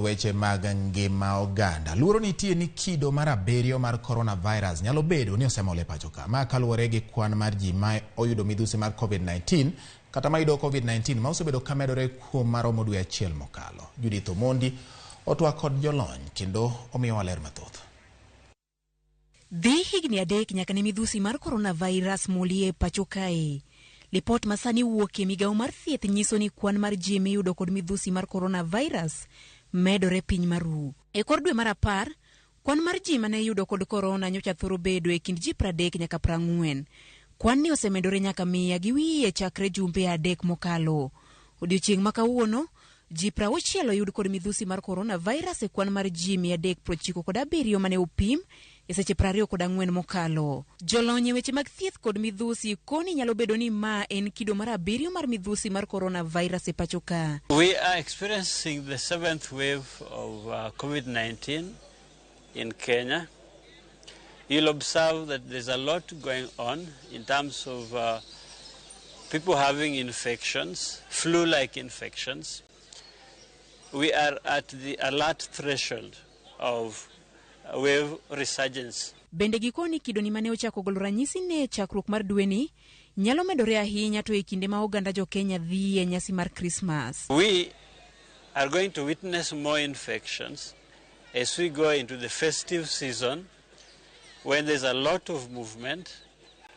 Weche mag ngima oganda. Luoro nitie ni kido mar abiriyo mar coronavirus nyalo bedo ni osemol e pacho ka. Ma kaluwore gi kwan mar ji ma oyudo midhusi mar COVID-19 kata mayudo COVID-19 ma osebedo ka medore kuom maromo dwe achiel mokalo. Judith Omondi otwak kod jolony kendo omiyowa ler mathoth. Dhi higni 3 nyaka ne midhusi mar coronavirus molie pacho kae. Lipot masani wuok e migawo mar thieth nyiso ni kwan mar ji miyudo kod midhusi mar coronavirus medore piny maru. E kor dwe mar 10, kwan mar ji mane iyudo kod korona nyocha thoro bedo e kind ji 30 nyaka 40. Kwan ni osemedore nyaka 100 gi wiye chakre jumbe 3 mokalo. Odiochieng' ma kawuono, ji 60 oyud kod midhusi mar coronavirus e kwan mar ji 397 mane opim e seche 24 mokalo. Jolony e weche mag thieth kod midhusi koni nyalo bedo ni ma en kido mar 7 mar midhusi mar coronavirus e pacho ka. We are experiencing the 7th wave of COVID-19 in Kenya. You'll observe that there's a lot going on in terms of people having infections, flu-like infections. We are at the alert threshold of wave resurgence. Bende gikoni kido ni mane ochako golo ranyisi ne chakruok mar dweni nyalo medore ahinya to e kinde ma oganda jo Kenya dhi e nyasi mar Christmas. We are going to witness more infections as we go into the festive season when there's a lot of movement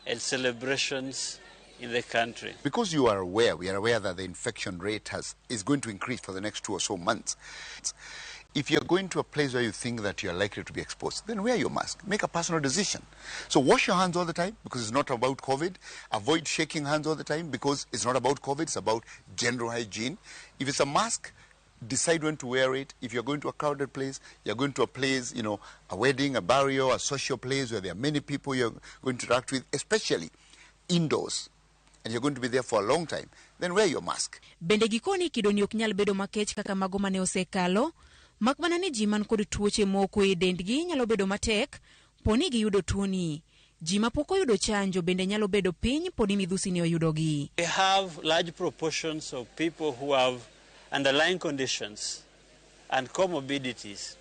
and celebrations in the country. Because you are aware, we are aware that the infection rate is going to increase for the next 2 or so months. If you're going to a place where you think that you're likely to be exposed, then wear your mask. Make a personal decision. So wash your hands all the time because it's not about COVID. Avoid shaking hands all the time because it's not about COVID, it's about general hygiene. If it's a mask, decide when to wear it. If you're going to a crowded place, you're going to a place, a wedding, a burial, a social place where there are many people you're going to interact with, especially indoors, and you're going to be there for a long time, then wear your mask. Bende gikoni kidoni ok nyal bedo makech kaka mago mane osekalo, mak mana ni ji man kod tuoche moko e dendgi nyalo bedo matek poni giyudo tuoni. Ji mapok oyudo chanjo bende nyalo bedo piny poni midhusi ni oyudogi. We have large proportions of people who have underlying conditions and comorbidities.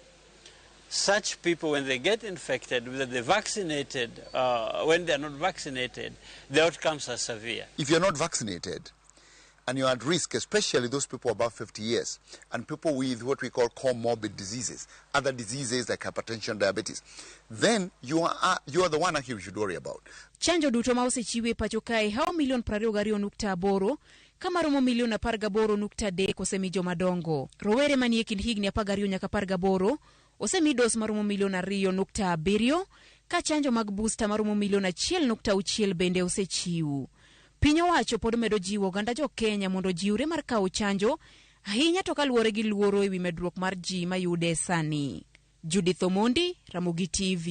Such people, when they get infected, whether they're vaccinated, when they are not vaccinated, the outcomes are severe. If you're not vaccinated and you're at risk, especially those people above 50 years and people with what we call comorbid diseases, other diseases like hypertension, diabetes, then you are the one actually we should worry about. Chanjo duto ma osechiwe pacho kae hao milion 22.8 kama romo milion 18.3 osemi jomadongo. Rowere manie kind higni 12 nyaka 18 osemi dos maromo milion 2.7 ka chanjo mag booster maromo milion 1.6 bende osechiw. Piny owacho pod medo jiwo oganda jo Kenya mondo jiwre mar kawo chanjo ahinya to kaluwore gi luoro ewi medruok mar ji mayude sani. Judith Omondi, Ramogi TV.